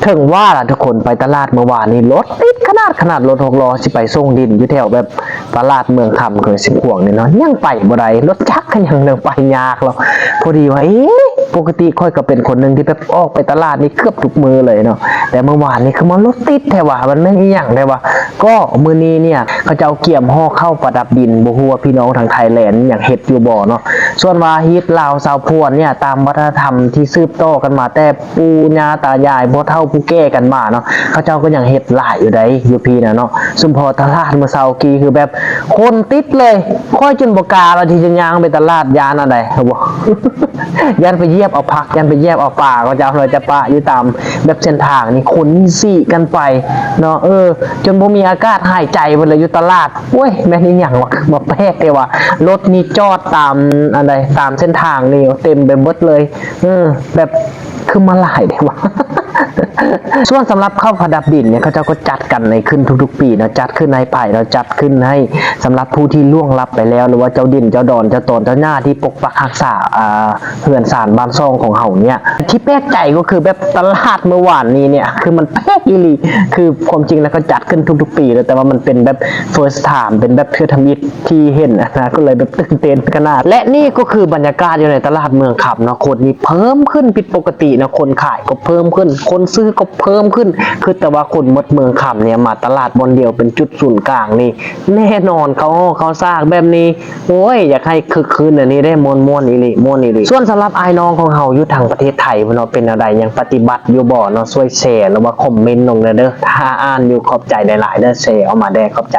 ເຖິງວ່າລະທຸກຄົນ ໄປຕະຫຼາດມື້ວານນີ້ລົດຕິດຂະໜາດ ຂະໜາດລົດຫົກລໍ້ຊິໄປສົ່ງດິນຢູ່ແຖວແບບຕະຫຼາດເມືອງຄຳແຂວງຊຽງຂວາງນີ້ເນາະ ຍັງໄປບໍ່ໄດ້ ລົດຈັກກໍຍັງ ຍັງໄປຍາກເນາະ. ພໍດີວ່າ ເອ ປົກກະຕິຂ້ອຍກໍເປັນຄົນໜຶ່ງທີ່ແບບອອກໄປຕະຫຼາດນີ້ເກືອບທຸກມື້ເລີຍເນາະ ແຕ່ມື້ວານນີ້ຄືມາລົດຕິດແທ້ວ່າ ມັນແມ່ນອີ່ຫຍັງແທ້ວ່າ. ກໍມື້ນີ້ເນຍ ເຂົາເຈົ້າກຽມຫໍ່ເຂົ້າປະດັບດິນ ບໍ່ຮູ້ວ່າພີ່ນ້ອງທາງໄທແລນຍັງເຮັດຢູ່ບໍ່ເນາະ. ສ່ວນວ່າຮີດລາວຊາວພວນເນຍ ຕາມວັດທະນະທຳທີ່ສືບຕໍ່ກັນມາແຕ່ ປູ່ຍ່າຕາຍາຍ ພໍ່ເຖົ້າຜູ້ແກ່ກັນມາເນາະ ເຂົາເຈົ້າກໍຍັງເຮັດຫຼາຍຢູ່ໃດ໋ ຢູ່ພີ້ນະເນາະ. ຊຸມພໍຕະຫຼາດມື້ເຊົ້າກີ້ຄືແບບຄົນຕິດເລີຍ ຂ້ອຍຈົນບໍ່ກ້າແລ້ວທີ່ຈະຍ່າງໄປຕະຫຼາດ ຢ້ານອັນໃດ ຮູ້ບໍ່ ຢ້ານໄປຢຽບເອົາຜັກ ຢ້ານໄປຢຽບເອົາປາ ເຂົາເຈົ້າເລີຍຈະປະຢູ່ຕາມແບບເສັ້ນທາງນີ້ ຄົນນີ້ສີກັນໄປເນາະ. ເອີ ຈົນບໍ່ມີອາກາດຫາຍໃຈເພິ່ນເລີຍຢູ່ຕະຫຼາດ. ໂອ້ຍ ແມ່ນອີ່ຫຍັງວະ ຄືມາແປກແທ້ວ່າ ລົດນີ້ຈອດຕາມອັນໃດ ຕາມເສັ້ນທາງນີ້ເຕັມໄປເບິດເລີຍ. ເອີ ແບບ ຄືມາຫຼາຍແທ້ວະ. ສ່ວນສຳລັບເຂົ້າປະດັບດິນເນຍ ເຂົາເຈົ້າກໍຈັດກັນໃນຂຶ້ນທຸກໆປີເນາະ ຈັດຂຶ້ນໃຫ້ໃຜເນາະ ຈັດຂຶ້ນໃຫ້ສຳລັບຜູ້ທີ່ລ່ວງລັບໄປແລ້ວ ຫຼືວ່າເຈົ້າດິນ ເຈົ້າດອນ ເຈົ້າຕອນ ເຈົ້າຫຍ້າທີ່ປົກປັກຮັກສາ ອ່າ ເຮືອນຊານບ້ານຊ່ອງຂອງເຮົາເນຍ. ທີ່ແປກໃຈກໍຄືແບບຕະຫຼາດມື້ວານນີ້ເນຍ ຄືມັນແປກອີ່ຫຼີ ຄືຄວາມຈິງແລ້ວກໍຈັດຂຶ້ນທຸກໆປີເນາະ ແຕ່ວ່າມັນເປັນແບບ first time ເປັນແບບເທື່ອທຳອິດ ທີ່ເຫັນນະ ກໍເລີຍແບບຕື່ນເຕັ້ນຂະໜາດ. ແລະ ນີ້ກໍຄືບັນຍາກາດຢູ່ໃນຕະຫຼາດເມືອງຄຳເນາະ ຄົນນີ້ເພີ່ມຂຶ້ນຜິດປົກກະຕິເນາະ ຄົນຂາຍກໍເພີ່ມຂຶ້ນ ຄົນຊື້ກໍເພີ່ມຂຶ້ນ. ຄືແຕ່ວ່າຄົນໝົດເມືອງຄຳເນຍ ມາຕະຫຼາດບ່ອນດຽວເປັນຈຸດສູນກາງນີ້ ແນ່ນອນ ເຂົ້າຫໍ່ເຂົ້າສາກແບບນີ້ ໂອ້ຍ ຢາກໃຫ້ຄຶກຄື້ນອັນນີ້ເດ້ ມ່ວນໆອີ່ຫຼີ ມ່ວນອີ່ຫຼີ. ສ່ວນສຳລັບອ້າຍນ້ອງຂອງເຮົາຢູ່ທາງປະເທດໄທພຸ້ນເນາະ ເປັນແນວໃດ ຍັງປະຕິບັດຢູ່ບໍ່ເນາະ ຊ່ວຍແຊ ຫຼືວ່າຄອມເມັນລົງແດ່ເດີ ຖ້າອ່ານຢູ່ ຂອບໃຈຫຼາຍໆເດີ ແຊອອກມາແດ່ ຂອບໃຈ.